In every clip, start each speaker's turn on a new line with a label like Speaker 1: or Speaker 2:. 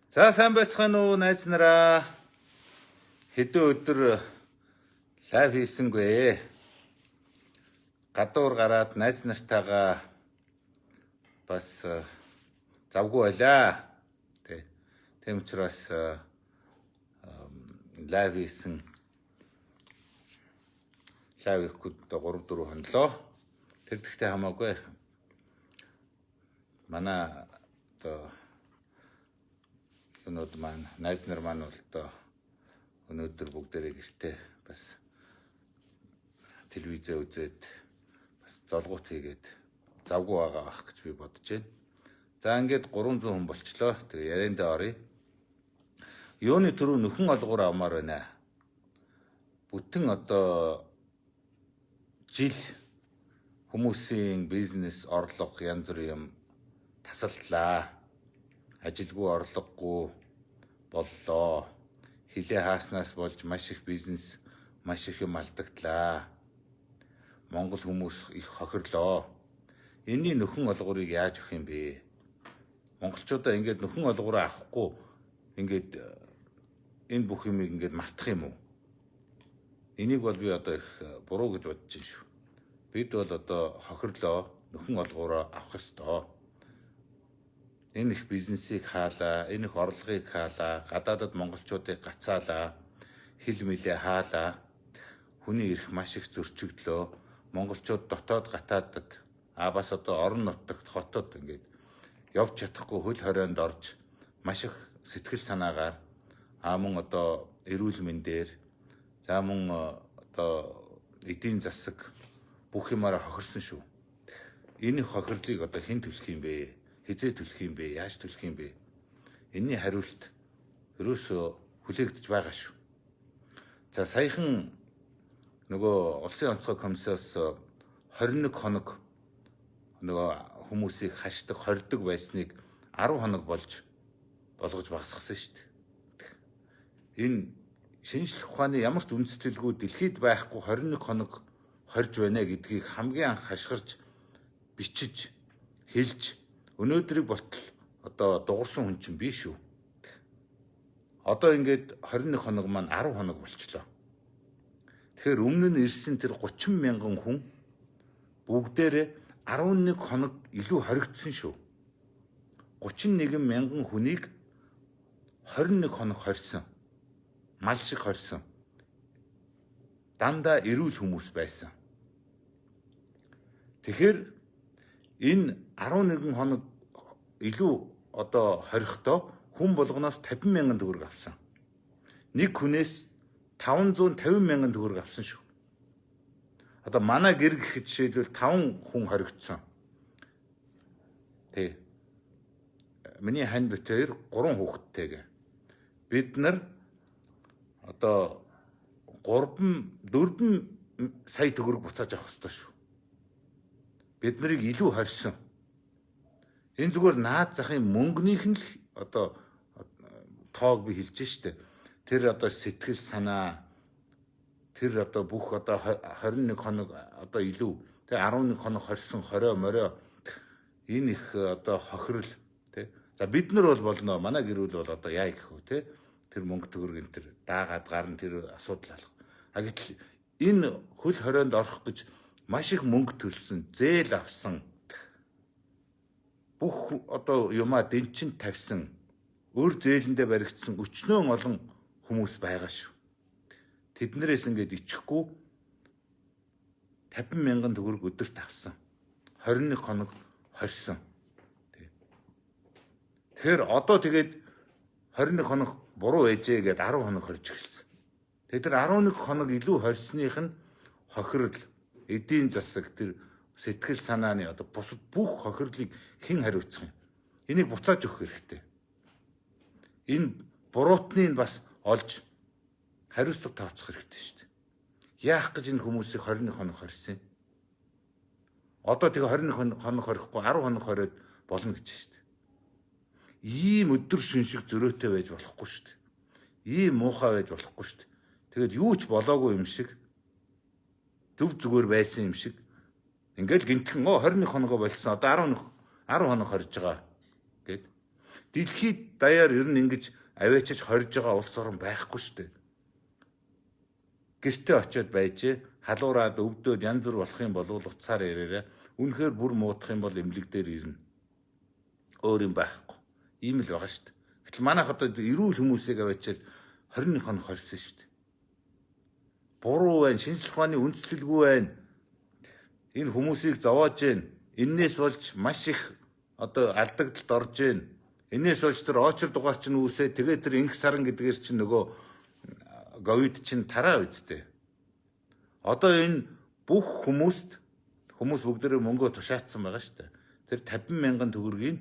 Speaker 1: За, сайн байцгаана уу, найз нараа. Хэдэн өдөр live хийсэнгүй. Гадуур гараад найз нартайгаа бас завгүй байлаа. Тэ. Тийм учраас live хийсэн, live хийхгүй одоо 3 4 хонолоо. Тэр тэгтээ хамаагүй. Манай одоо юунууд маань, найз нар маань бол одоо өнөөдөр бүгдээрээ гэртээ бас телевизээ үзээд, бас золгуут хийгээд завгүй байгаа ах гэж би бодож байна. За, ингээд 300 хүн болчлоо. Тэгээ яриандаа оръё. Юуны түрүү нөхөн олгоор авмаар байна. Бүтэн одоо жил хүмүүсийн бизнес, орлого, янз бүр юм тасалдлаа. Ажилгүй, орлогогүй боллоо. Хилээ хааснаас болж маш их бизнес, маш их юм алдагдлаа. Монгол хүмүүс их хохирлоо. Энийний нөхөн олгуурыг яаж өгөх юм бэ? Монголчуудаа ингээд нөхөн олгуураа авахгүй ингээд энэ бүх юмыг ингээд мартах юм уу? Энийг бол би одоо их буруу гэж бодож байна шүү. Бид бол одоо хохирлоо, нөхөн олгуураа авах ёстой. Энэ их бизнесийг хаалаа, энэ их орлогыг хаалаа, гадаадад монголчуудыг гацаалаа, хил мэлээ хаалаа. Хүний эрх маш их зөрчигдлөө. Монголчууд дотоод, гатаадад бас одоо орон нутагт, хотод ингээд явж чадахгүй хөл хорионд орж, маш их сэтгэл санаагаар мөн одоо эрүүл мэндээр, за мөн одоо эдийн засаг, бүх юмараа хохирсон шүү. Энэ хохирлыг одоо хэн төлөх юм бэ? Хэзээ төлөх юм бэ? Яаж төлөх юм бэ? Энийний хариулт ерөөсөө хүлээгдэж байгаа шүү. За, саяхан нөгөө Улсын онцгой комиссиос 21 хоног нөгөө хүмүүсийг хашдаг, хордог байсныг 10 хоног болгож багасгасан шүү дээ. Энэ шинжлэх ухааны ямар ч үндэслэлгүй, дэлхийд байхгүй 21 хоног хорж байна гэдгийг хамгийн анх хашгирч бичиж, хэлж, өнөөдрийг болтол одоо дугуурсан хүн чинь би шүү. Одоо ингээд 21 хоног маань 10 хоног болчлоо. Тэгэхээр өмнө нь ирсэн тэр 30 мянган хүн бүгдээрээ 11 хоног илүү хоригдсон шүү. 31 мянган хүнийг 21 хоног хорьсон. Мал шиг хорьсон. Дандаа эрүүл хүмүүс байсан. Тэгэхээр энэ 11 хоног илүү одоо хорихдоо хүн болгоноос 50 мянган төгрөг авсан. Нэг хүнээс 550 мянган төгрөг авсан шүү. Одоо манай гэр гэхэд жишээлбэл 5 хүн хоригдсон. Тэ. Миний хань бит хоёр 3 хүүхэдтэйгээ. Бид нар одоо 3 4 сая төгрөг буцааж авах ёстой шүү. Бид нарыг илүү хорьсон. Энэ зүгээр наад захын мөнгөнийх нь л одоо тоог би хэлж штэ. Тэр одоо сэтгэл санаа, тэр одоо бүх одоо 21 хоног одоо илүү тэг 11 хоног хорьсон хорио морио, энэ их одоо хохирол, тий. За, бид нар бол болно. Манай гэр бүл бол одоо яа гэх вэ, тий. Тэр мөнгө төгрөг энэ тэр даагаад гарна, тэр асуудал алга. А гэтэл энэ хөл хорионд орох гэж маш их мөнгө төлсөн, зээл авсан, бүх одоо юмаа дэнчин тавьсан, өөр зээлэндээ баригдсан өчнөөн олон хүмүүс байгаа шүү. Тэднэрээс ингээд ичихгүй 50 мянган төгрөг өдөрт авсан. 21 хоног хорьсон. Тэгэхээр одоо тэгээд 21 хоног буруу ээжээ гээд 10 хоног хорж эхэлсэн. Тэгээд тэр 11 хоног илүү хорьсных нь хохирол, эдийн засаг, тэр сэтгэл санааны одоо бусад бүх хохирлыг хэн хариуцах юм? Энийг буцааж өгөх хэрэгтэй. Энэ буруутныг бас олж хариуцлага тооцох хэрэгтэй шүү дээ. Яах гэж энэ хүмүүсийг 21 хоног хорьсон юм? Одоо тэгээ 21 хоног хорихгүй 10 хоног хориод болно гэж шүү дээ. Ийм өдөр шөнө шиг зөрөөтэй байж болохгүй шүү дээ. Ийм муухай байж болохгүй шүү дээ. Тэгээд юу ч болоогүй юм шиг, зөв зүгээр байсан юм шиг ингээл гинтхэн 21 хоногоо болсон, одоо 11 10 хоног хорж байгаа гэд. Дэлхийд даяар ер нь ингэж аваачиж хорж байгаа улс орон байхгүй шүү дээ. Гэртээ очиод байжээ. Халуураад өвдөөд янз бүр болох юм бол утсаар яриараа. Үнэхээр бүр муудах юм бол эмнэлэг дээр ирнэ. Өөр юм байхгүй. Ийм л байгаа шүү дээ. Гэтэл манайх одоо эрүүл хүмүүсийг аваачаал 21 хоног хорьсон шүү дээ. Буруу байна, шинжлэх ухааны үндслэлгүй байна. Энэ хүмүүсийг зовоож байна. Эннээс болж маш их одоо алдагдлалд орж байна. Энээс болж тэр очир дугаар чинь үүсээ, тэгээд тэр инх саран гэдгээр чинь нөгөө ковид чинь тараа үсттэй. Одоо энэ бүх хүмүүст хүмүүс бүгдээрээ мөнгөө тушаацсан байгаа шүү дээ. Тэр 50 мянган төгрөгийг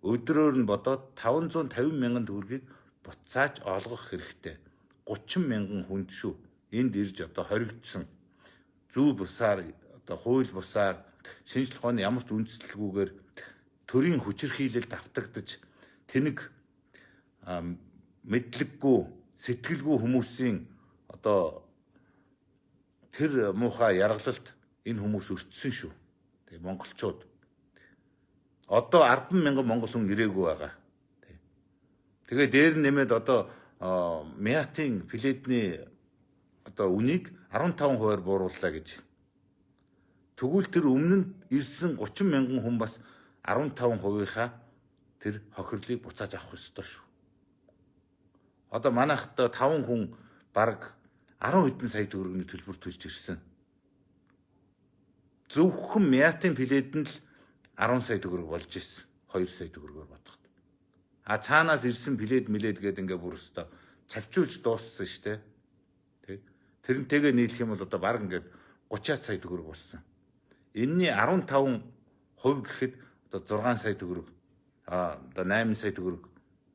Speaker 1: өдрөөр нь бодоод 550 мянган төгрөгийг буцааж олгох хэрэгтэй. 30 мянган хүнд шүү. Энд ирж одоо хоригдсон. Зүү бусаар, одоо хууль бусаар, шинжлэх ухааны ямар ч үндслэлгүйгээр төрийн хүчирхийлэлд автагдаж тэнэг мэдлэггүй, сэтгэлгүй хүмүүсийн одоо тэр муухай яргалалт энэ хүмүүс өртсөн шүү. Тэгээ монголчууд одоо 10 мянган монгол хүн ирээгүй байгаа. Тэгээ дээр нь нэмээд одоо Мятын пледний одоо үнийг 15%-аар буурууллаа гэж. Тэгвэл тэр өмнө нь ирсэн 30 мянган хүн бас 15%-ийнхаа тэр хохирлыг буцааж авах ёстой шүү. Одоо манайхад 5 хүн бараг 10 хэдэн сая төгрөгийн төлбөр төлж ирсэн. Зөвхөн Мятын плед нь л 10 сая төгрөг болж ирсэн. 2 сая төгрөгөөр бодоход. А цаанаас ирсэн плед млед гэдэг ингээ бүр өстой цавчуулж дууссан шүү дээ. Тэ. Тэрнтэйгээ нийлэх юм бол одоо бараг ингээд 30 сая төгрөг болсон. Энийний 15% гэхэд одоо 6 сая төгрөг, а одоо 8 сая төгрөг,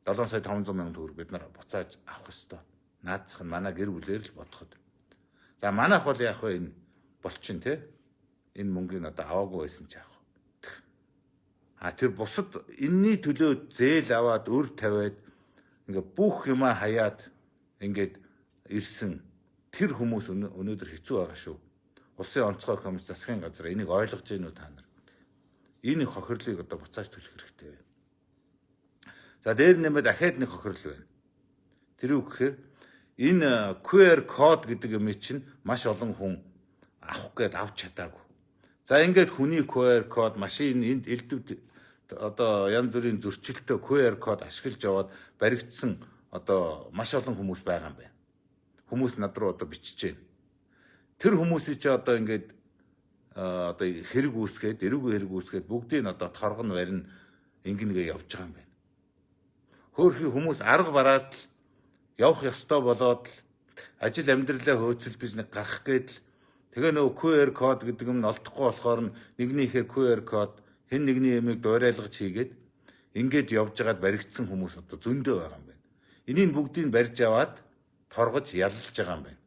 Speaker 1: 7 сая 500 мянган төгрөг бид нар буцааж авах ёстой. Наадцах нь манай гэр бүлээр л бодоход. За манайх бол яг вэ энэ болчин те. Энэ мөнгийг одоо аваагүй байсан ч яах вэ? А тэр бусад энэний төлөө зээл аваад өр тавиад ингээ бүх юмаа хаяад ингээд ирсэн тэр хүмүүс өнөөдөр хэцүү байгаа шүү. Улсын онцгой комисс, засгийн газар энийг ойлгож гэнэ үү та нар? Энэ хохирлыг одоо буцааж төлөх хэрэгтэй байна. За дээр нэмээд дахиад нэг хохирол байна. Тэр юу гэхээр энэ QR код гэдэг юм чинь маш олон хүн авах гээд авч чадаагүй. За ингээд хүний QR код, машин энд элдв одоо янз бүрийн зөрчилтэй QR код ашиглаж яваад баригдсан одоо маш олон хүмүүс байгаа юм байна. Хүмүүс над руу одоо бичиж байна. Тэр хүмүүсийг чи одоо ингээд одоо хэрэг үүсгээд, эрүүгүй хэрэг үүсгээд бүгдийг нь одоо торгон барина, ингэнгээ явж байгаа юм байна. Хөөхий хүмүүс арга бараад л явах ёстой болоод л ажил амьдралаа хөөцөлдөж нэг гарах гээд л тэгээ нөгөө QR код гэдэг юм нь олдохгүй болохоор нь нэгнийхээ QR код хэн нэгний ямыг дуурайлгаж хийгээд ингээд явж байгаад баригдсан хүмүүс одоо зөндөө байгаа юм байна. Энийг бүгдийг барьж аваад торгож яллж байгаа юм байна.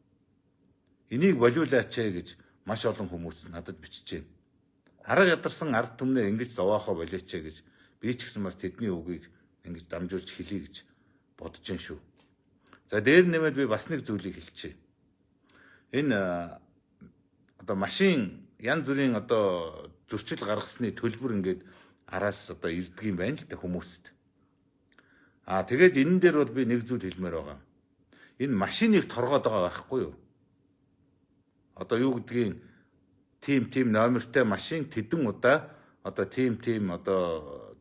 Speaker 1: Энийг болиулаач ээ гэж маш олон хүмүүс надад бичиж байна. Арга ядарсан ард түмнээ ингэж зовоохоо болиоч ээ гэж би ч гэсэн бас тэдний үгийг ингэж дамжуулж хэлье гэж бодож байна шүү. За дээр нэмээд би бас нэг зүйлийг хэлчихье. Энэ одоо машин янз бүрийн одоо зөрчил гаргасны төлбөр ингээд араас одоо ирдэг юм байна л да хүмүүст. Аа тэгээд энэ дээр бол би нэг зүйл хэлмээр байгаа. Энэ машиныг торгоод байгаа байхгүй юу? Одоо юу гэдгийг тим номертой машин тэдэн удаа одоо тим одоо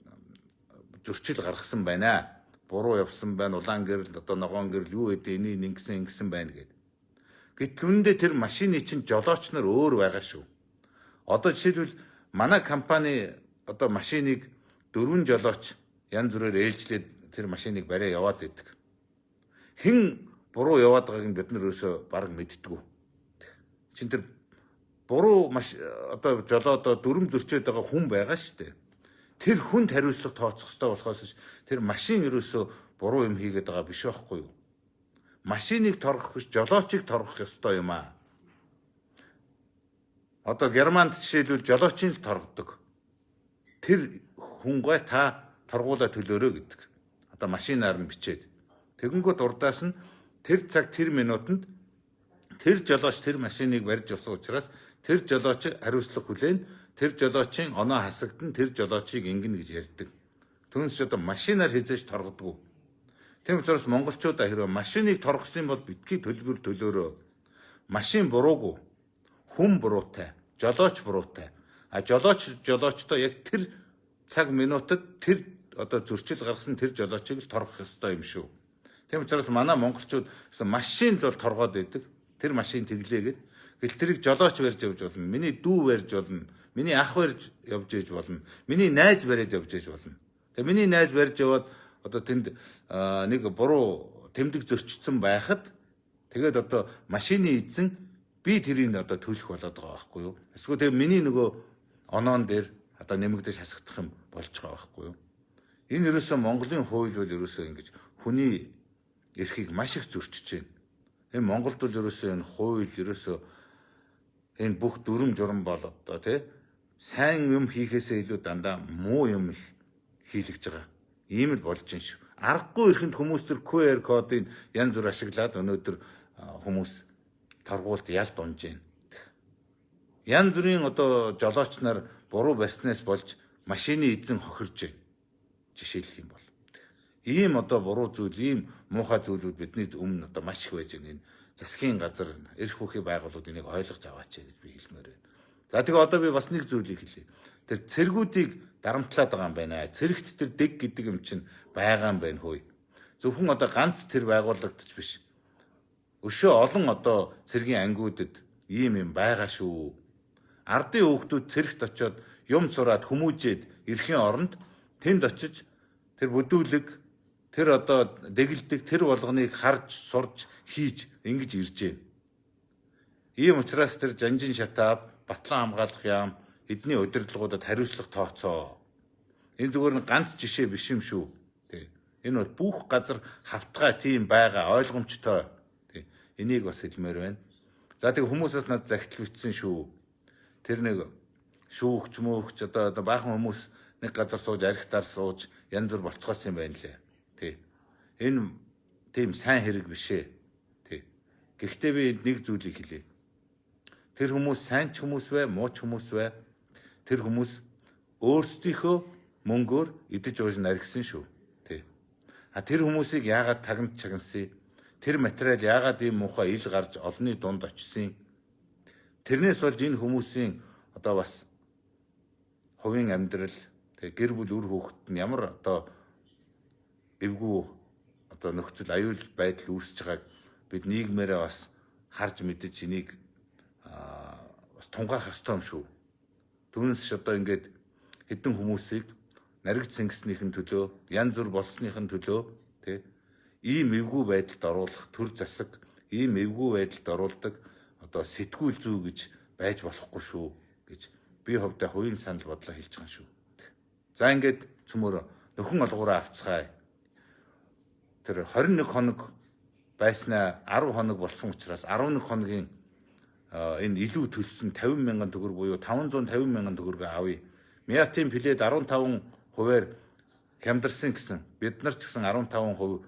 Speaker 1: зөрчил гаргасан байна. Буруу явсан байна, улаан гэрэл, одоо ногоон гэрэл юу гэдэг энийг ингэсэн ингэсэн байна гэд. Гэтэл үүндээ тэр машины чинь жолооч нар өөр байгаа шүү. Одоо жишээлбэл манай компани одоо машиныг 4 жолооч янз бүрээр ээлжлээд тэр машиныг бариа яваад идэг. Хэн буруу яваад байгааг нь бид нар ерөөсөө бараг мэддэггүй. Чин тэр буруу маш одоо жолоодоо дүрм зөрчөөд байгаа хүн байгаа шүү дээ. Тэр хүнд хариуцлага тооцох ёстой болохоос тэр машин ерөөсөө буруу юм хийгээд байгаа биш байхгүй юу? Машиныг торгох биш, жолоочийг торгох ёстой юм аа. Одоо Германд жишээлбэл жолоочийг л торгодог. Тэр хүнгүй та торгуулаа төлөөрэй гэдэг. Одоо машинаар нь бичээд. Тэгэнгүүт урдаас нь тэр цаг тэр минутанд тэр жолооч тэр машиныг барьж явсан учраас тэр жолооч хариуцлага хүлээн, тэр жолоочийн оноо хасагдан, тэр жолоочийг ингэнэ гэж ярьдаг. Түүнээс ч одоо машинаар хизээж торгодгүй. Тийм учраас монголчуудаа хэрвээ машиныг торгосон бол битгий төлбөр төлөөрөө. Машин буруугүй. Хүн буруутай, жолооч буруутай. А жолооч жолоочтой яг тэр цаг минутад тэр одоо зөрчил гаргасан тэр жолоочийг л торгох ёстой юм шүү. Тийм учраас манай монголчууд машин л бол торгоод байдаг. Тэр машин тэглээгээд гэл тэрийг жолооч барьж явж болно. Миний дүү барьж болно. Миний ах барьж явж ээж болно. Миний найз бариад явж ээж болно. Тэгээ миний найз барьж яваад одоо тэнд нэг буруу тэмдэг зөрчсөн байхад тэгээд одоо машины эзэн би тэрийг одоо төлөх болоод байгаа байхгүй юу? Эсвэл тэгээ миний нөгөө оноон дээр одоо нэмэгдэж хасагдах юм болж байгаа байхгүй юу? Энэ ерөөсөө Монголын хууль бол ерөөсөө ингэж хүний эрхийг маш их зөрчиж байна. Энэ Монголд бол ерөөсөө энэ хууль ерөөсөө энэ бүх дүрм журам бол одоо тий сайн юм хийхээсээ илүү дандаа муу юм их хийлгэж байгаа. Ийм л болж байна шүү. Аргагүй эрхэнд хүмүүс төр QR кодыг янз бүр ашиглаад өнөөдөр хүмүүс торгуульд ялд унж байна. Янз бүрийн одоо жолооч нар буруу барьснаас болж машины эзэн хохирж байна. Жишээлх юм бол. Ийм одоо буруу зүйл, ийм муухай зүйлүүд бидний өмнө одоо маш их байж байна. Энэ засгийн газар, эрх бүхий байгууллагууд энийг ойлгож аваач гэж би хэлмээр байна. За тэгээ одоо би бас нэг зүйлийг хэлье. Тэр цэргүүдийг дарамтлаад байгаа юм байна. Цэрэгт тэр дэг гэдэг юм чинь байгаа юм байна хөөе. Зөвхөн одоо ганц тэр байгууллагад ч биш. Өшөө олон одоо цэргийн ангиудад ийм юм байгаа шүү. Ардын хүүхдүүд цэрэгт очиод юм сураад хүмүүжээд ирэхийн оронд тэнд очиж тэр бүдүүлэг, тэр одоо дэгэлдэг тэр болгоныг харж сурж хийж ингэж ирж байна. Ийм учраас тэр жанжин шатаа, Батлан хамгаалах яам эдний удирдлагуудад хариуцлага тооцоо. Энэ зүгээр нь ганц жишээ биш юм шүү. Тэ. Энэ бол бүх газар хавтгай тийм байгаа ойлгомжтой. Тэ. Энийг бас хэлмээр байна. За тэг хүмүүсээс над захидал бичсэн шүү. Тэр нэг шүүгч мөөгч одоо баахан хүмүүс нэг газар сууж архитаар сууж янз бүр болцгоосон юм байна лээ. Тэ. Энэ тийм сайн хэрэг биш ээ. Тэ. Гэхдээ би энд нэг зүйлийг хэлье. Тэр хүмүүс сайн ч хүмүүс бай, муу ч хүмүүс бай. Тэр хүмүүс өөрсдийнхөө мөнгөөр идэж ууж наргисан шүү. Тэ. А тэр хүмүүсийг яагаад тагнад чагнасан? Тэр материал яагаад ийм муухай ил гарч олонний дунд очисон? Тэрнээс болж энэ хүмүүсийн одоо бас хувийн амьдрал, тэг гэр бүл үр хүүхэд нь ямар одоо эвгүй одоо нөхцөл аюул байдал үүсэж байгааг бид нийгмээрээ бас харж мэдэж энийг бас тунгаах ёстой юм шүү. Түүнээс ч одоо ингээд хэдэн хүмүүсийг наригд сэнгснийхэн төлөө, янз бүр болсныхын төлөө тий ийм эвгүй байдалд оруулах төр засаг, ийм эвгүй байдалд оруулдаг одоо сэтгүүл зүй гэж байж болохгүй шүү гэж би хувьдаа хувийн санал бодлоо хэлж байгаа шүү. За ингээд цөмөр нөхөн олгуураа авцгаая. Тэр 21 хоног байснаа 10 хоног болсон учраас 11 хоногийн энэ илүү төлсөн 50 мянган төгрөг буюу 550 мянган төгрөгөө авъя. Мятын плед 15%-аар хямдарсан гэсэн. Бид нар ч гэсэн 15%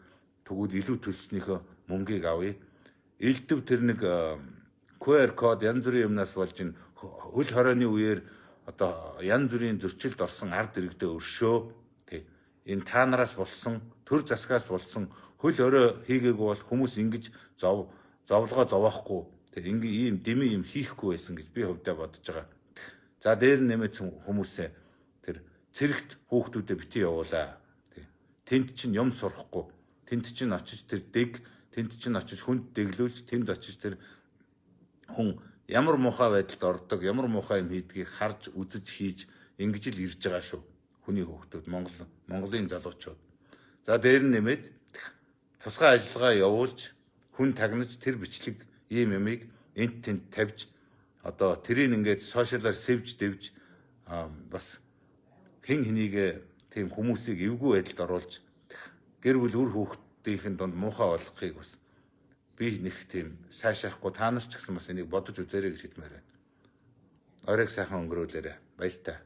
Speaker 1: тэгвэл илүү төлснийхөө мөнгийг авъя. Элдв тэр нэг QR код янз бүрийн юмнаас болж энэ хөл хорионы үеэр одоо янз бүрийн зөрчилд орсон ард иргэдээ өршөө. Тэ. Энэ та нараас болсон, төр засгаас болсон хөл хорой хийгээгүй бол хүмүүс ингэж зовлогоо зовоохгүй. Тэг ингээ ийм дэмий юм хийхгүй байсан гэж би хувьдаа бодож байгаа. За дээр нэмээд хүмүүсээ тэр цэрэгт хүүхдүүдэд бити явуулаа. Тэг. Тэнд чинь юм сурахгүй. Тэнд чинь очиж тэр дэг, тэнд чинь очиж хүнд дэглүүлж, тэнд очиж тэр хүн ямар муухай байдалд ордог, ямар муухай юм хийдгийг харж, үзэж хийж ингэж л ирж байгаа шүү. Хүний хүүхдүүд Монголын залуучууд. За дээр нь нэмээд тусгай ажиллагаа явуулж хүн тагнаж тэр бичлэг ийм юмыг энт тэнд тавьж одоо тэрийг ингээд сошиалаар сэвж дэвж бас хэн хэнийгээ тийм хүмүүсийг эвгүй байдалд оруулж гэр бүл үр хүүхдийн дунд муухай болгохыг бас би нэг тийм сайшаахгүй та нар ч гэсэн бас энийг бодож үзээрэй гэж хэлмээр байна. Оройг сайхан өнгөрөөлөөрэй. Баяртай.